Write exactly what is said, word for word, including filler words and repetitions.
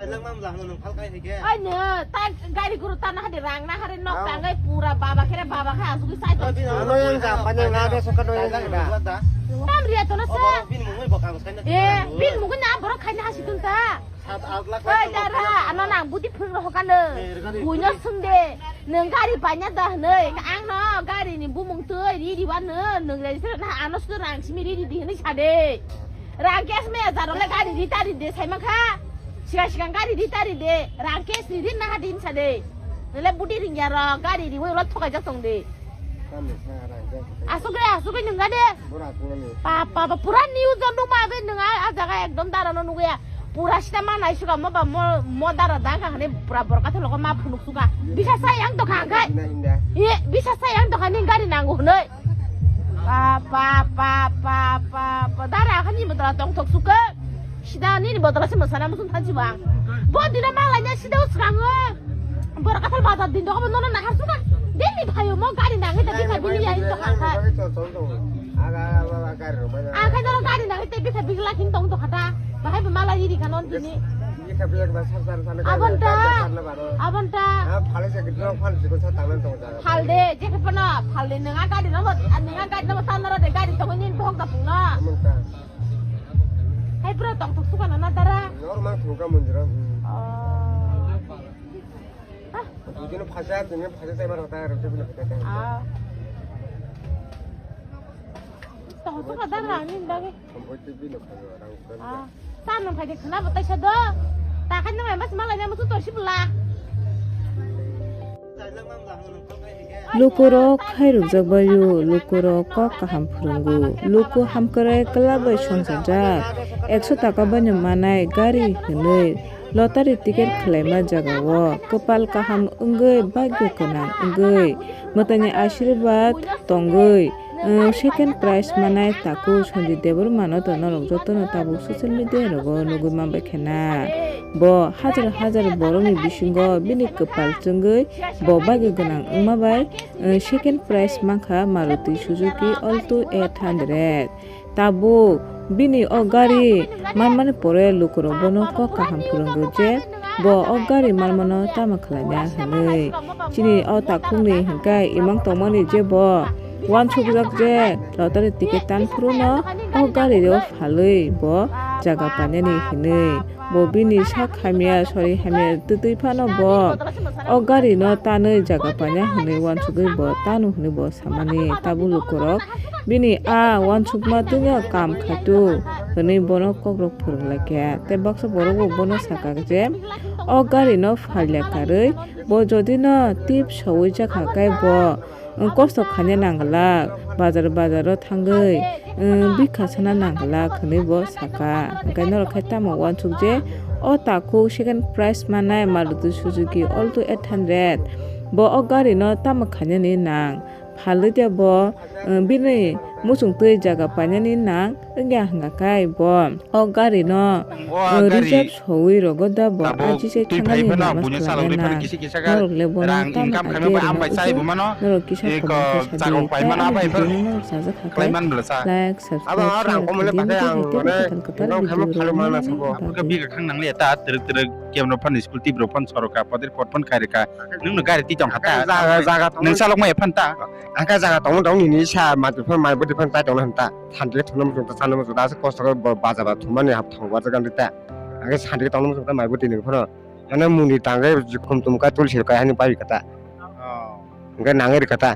Oi no, ta gari guru ta na hadi rang na hari nok tanggai pura baba kere baba kha asugwi sai to. Ano yang sa panya nga ada suka no yang da. Tam ria to na sa. Eh, bin mungkin na borok khaina hasi tun ta. Sat at lakh. Oi dara, ano nang buti phung ro hokano. Buino sungde. Nung gari panya da hwnwi, ang no gari ni bumung twi ri ri wano, nung register na ano sudo rang simi ri ri di hwnwi sade. Rang cash me jaro le gari ri ta ri de sai makha. Siga siga gari ri ta ri de, rang cash ri ri na ha din sade. Le buti ring ya ro gari ri woi lo thokai ja tong de. Asuk re, asuk re nung ga de. Pa, pa, pa, pura news o nukma agwi nwng a, a jaga ekdom dara no nugwi ya. Pura sita ma nai suka mo ba mo, mo dara da ka hane pura borok kathok logo ma phunuk suka. Bisa sai ang to kha kai. Ye, bisa sai ang to kha ni gari nangu hnoi. Pa, pa, pa, pa, pa, pa, dara kha ni mo dara tong thok suka. Sida nini bodol se mwsana muchung thansi bang. Bo dino ma laina sida swkango. Borok kathal bazar din dogo nono nahar suka. Dini phayo mo gari nangi ta dikha bini ya into kha. Akhai nono gari nangi te bikha bigla kin tong to khata. Bahai bo mala iri kha non dini. Abonta. Abonta. Phalde, jekhe pano phalde nanga gari no, nanga gari no tanara de gari tongo nini bohok da pungno. Hai bro tong thok suka na dara. Normal thok ka munjira. Oh. Ah. Bujino phasa, tini phasa sai mara ta ro tebilo kita ta. Ah. Tong thok suka dara ni dagi. Kompoi tebilo phasa rang. Ah. Sa nang phai de khna batai sa do. Ta khan nang mas malai na musu to sibla. Lukurok khairokjak bai-o, lukurok kok kaham phwrwngo, luku hamkwrai kwlap bai songchajak, ekso taka baino manai gari hwnwi lottery ticket khwlaima jagao kwpal kaham wngwi, bhagyo gwnang wngwi, mwtaini ashirbad tongwi, Second prize manai takhuk Sanjit Debbarma no to norok jotono tabuk social media rogo nugwi manbai khe na. Bo hajar hajar borokni bisingo bini kwpal chwngwi bo bagwi gwnang wngma bai, second prize mankha Maruti Suzuki Alto eight hundred. Tabuk bini o gari manmani pore lukurok bono kok kaham phwrwngwi je bo o gari manmano tamo khlaina hwnwi. Chini o takhukni hwnkhe imang tongmani je bo uansukjak je lottery ticket tan phuru no o gari o phalwi bo jaga painani hwnwi. Bo bini sak hamya sori hamya twtwi phano bo o gari no tanwi jaga paina hwnwi uansugwi bo tano hwnwi bo samani. Tabuk lukurok bini a uansukma twino kam khaito hwnwi bono kokrok phwrwng lai kha. Tei baksa borok bo bono saka je o gari no phalya karwi bo jodi no tip sowi jakha khe bo kosto khaina nang glak, bazar bazaro thangwi bikha sana nang glak hwnwi bo saka. Hwnkhe norok khe tamo uansuk je o takhuk second prize manai Maruti Suzuki Alto eight hundred bo o gari no tamo khainani nang. Phalwi de bo, eh, bini muchung twi jaga painani nang wngya hwnga khe bo o gari no, eh, reserve sowi rogo da bo a jisai thangani lama swlangya nang. Norok le bono tamo khaikhe rang uansuk norok kisa comment khe sadi tei ani video no norok chajak kha khe like, subscribe, share khaidi tei kwtal kwtal video rok nukna bagwi. Khe bikha khang nang liya ta twrwk twrwk kemrok phano school twi borok phano soroka poder pot phano khairika. Nwng no gari twi tong kha ta. Jaga, jaga tong. Nwng salok maya phan ta. Ang khe jaga tongmung tong nini sa mati phano mai bwtwi phano tai tongna hwn ta. Santi khe thumna muchung ta, santi muchung ta, aswk kosto khe bo baja ba thumani hap thang warjak ang ta. Ang khe santi khe tongna muchung ta, mai bwtwi ni phano. Ano muni tang khe khum tum kha tulsi kha hani pai kha ta. Oh. Ang khe nang ri kha ta.